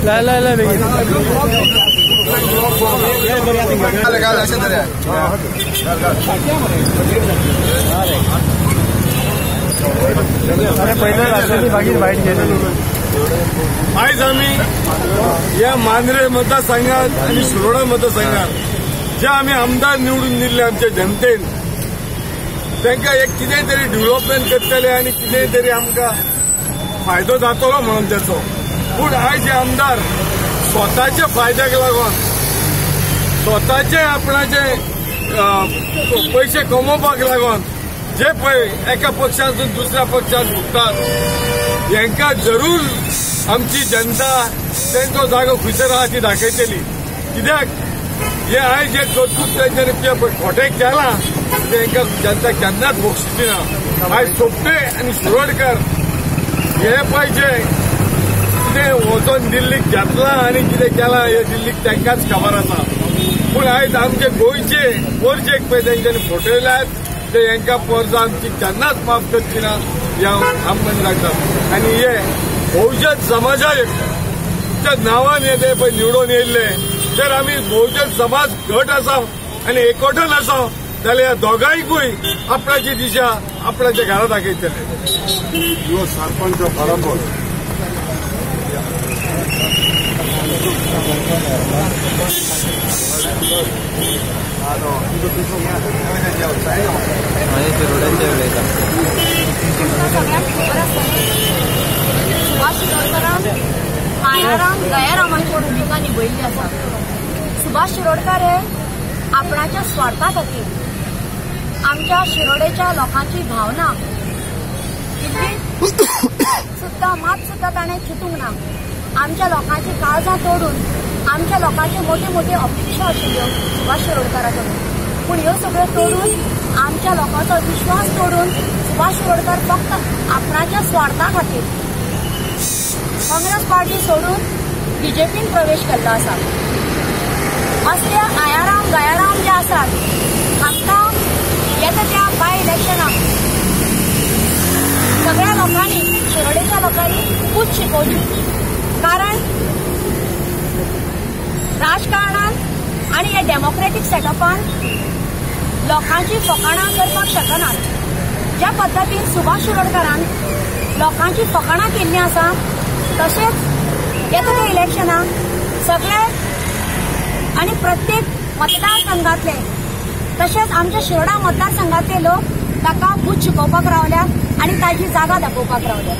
ला ला ला आयज आमी ह्या मांद्रे मतदारसंघात आनी शिरोडा मतदारसंघात जे आमी आमदार निवडून दिल्ले आमच्या जनतेन तांकां एक कितें तरी डेव्हलपमेंट करतले आनी कितें तरी आमकां फायदो जातलो म्हणून तेचो. पूण आयज हे आमदार स्वताच्या फायद्याक लागून स्वताचे आपणाचे पयशे कमोवपाक लागून जे पळय एका पक्षांतून दुसऱ्या पक्षांत भुगतात हांकां जरूर आमची जनता तांचो जागो खंयसर आहा ती दाखयतली. कित्याक हे आयज जे कर्तृत्व तांच्यांनी खोटें केलां तें हांकां जनता केन्नाच भोगशिची ना. आयज सोपटे आनी शिरोडकर हे पळय जे कितें वचोन दिल्लीक घेतलां आनी कितें केलां हे दिल्लीक तांकांच खबर आसा. पूण आयज आमचे गोंयचे पोरजेक पळय तांच्यांनी फटयल्यात ते हांकां पोरजा आमची केन्नाच माफ करची ना हे आमकां लागता. आनी हे बहुजन समाजाच्या नांवान हे ते पळय निवडून येयल्ले जर आमी बहुजन समाज घट आसा आनी एकवटन आसा जाल्यार ह्या दोगांयकूय आपणाची दिशा आपणाच्या घरा दाखयतले. युवा सरपंच आरंभोल सगळ्यांक खबर आसतलें सुभाष शिरोडकरान मायाराम दयारामाची भुमिका निभयल्ली आसा. सुभाष शिरोडकर हे आपणाच्या स्वार्था खातीर आमच्या शिरोडेच्या लोकांची भावना इतली सुद्दां मात सुद्दां ताणें चिंतूंक ना. आमच्या लोकांची काळजां तोडून आमच्या लोकांच्यो मोट्यो मोट्यो अपेक्षा आशिल्ल्यो सुभाष शिरोडकरा कडून, पूण ह्यो सगळ्यो तोडून आमच्या लोकांचो विश्वास तोडून सुभाष शिरोडकर फक्त आपणाच्या स्वार्था खातीर काँग्रेस पार्टी सोडून बीजेपीन प्रवेश केल्लो आसा. असले आयाराम गयाराम जे आसात हांकां येता त्या बाय इलेक्शनाक सगळ्या लोकांनी शिरोडेच्या लोकांनी खूब शिकोवची. कारण राजकारणान आनी ह्या डेमोक्रेटीक सेटअपान लोकांची फकाणां करपाक शकनात. ज्या पद्दतीन सुभाष शिरोडकरान लोकांची फकाणां केल्लीं आसा तशेंच येता त्या इलेक्शनाक सगळे आनी प्रत्येक मतदारसंघातले तशेंच आमच्या शिरोडा मतदारसंघातले लोक ताका बूथ शिकोवपाक रावल्यात आनी ताजी जागा दाखोवपाक रावल्यात.